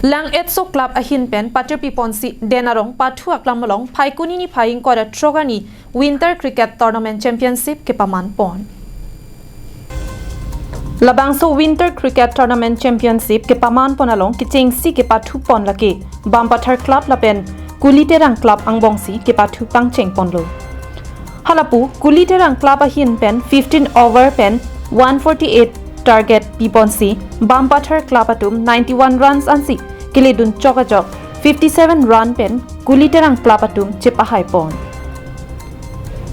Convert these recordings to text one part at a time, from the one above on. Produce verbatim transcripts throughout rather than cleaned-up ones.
Lang Etso Club ahin pen patirpi ponsi Den Arong pathu aklam along Phaikuni niphai ingkoi ra throk arni Winter Cricket Tournament Championship kepaman pon. Labangso Winter Cricket Tournament Championship kepaman pon along kechengsi kepathu pon lake Bampathar Club lapen Kuliterang Club angbongsi kepathu pangcheng ponlo. Halapu Kuliterang Club ahin pen fifteen over pen one forty-eight target pi ponsi Bampathar Club atum ninety-one runs ansi keledun chok ajok fifty-seven run pen Kuliterang Club atum chepahai pon.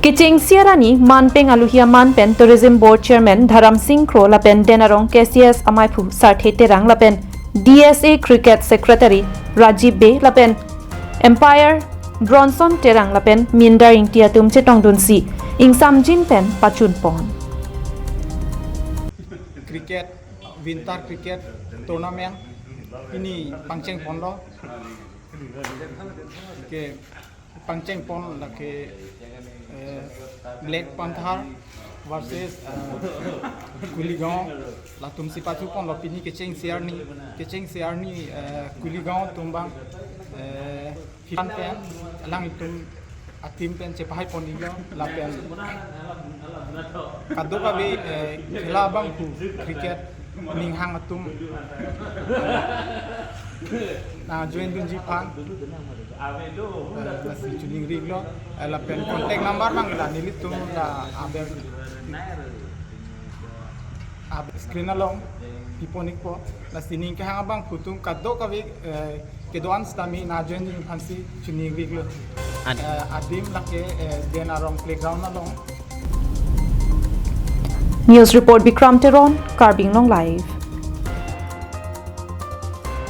Kechengsi arni manpeng aluhi aman pen Tourism Board Chairman Dharam Singh Kro lapen Den Arong K C S amaiphu Sarthe Terang lapen D S A Cricket Secretary Rajiv Bey lapen umpire Bronson Terang lapen Mindar Ingti atum chetongdunsi ingsamjin pen pachun pon. Cricket, Winter Cricket Tournament pini pangcheng ponlo. Ke pangcheng pon lake, eh, Black Panther versus, eh, Kuligaon, latumsi pathu ponlo. Pini kechengsi arni, kechengsi arni, eh, Kuligaon atum abang, eh, fifteen pen alanglitum ateam pen chepahai pon-iklo lapen kadokave, eh, khela abangphu cricket ninghang atum nangjoin dunji aphan, eh, lasi choningri-iklo, eh, lapen contact number abang la nelitum la aber, aber screen along pi pon-ikpo, lasi ning kehang abangphu atum kadokave, eh, kedo-an sitame nangjoin dunji aphansi choningri-iklo. An- Eh, adim lake, eh, Den Arong playground along. News report Bikram Teron, Karbi Anglong Live.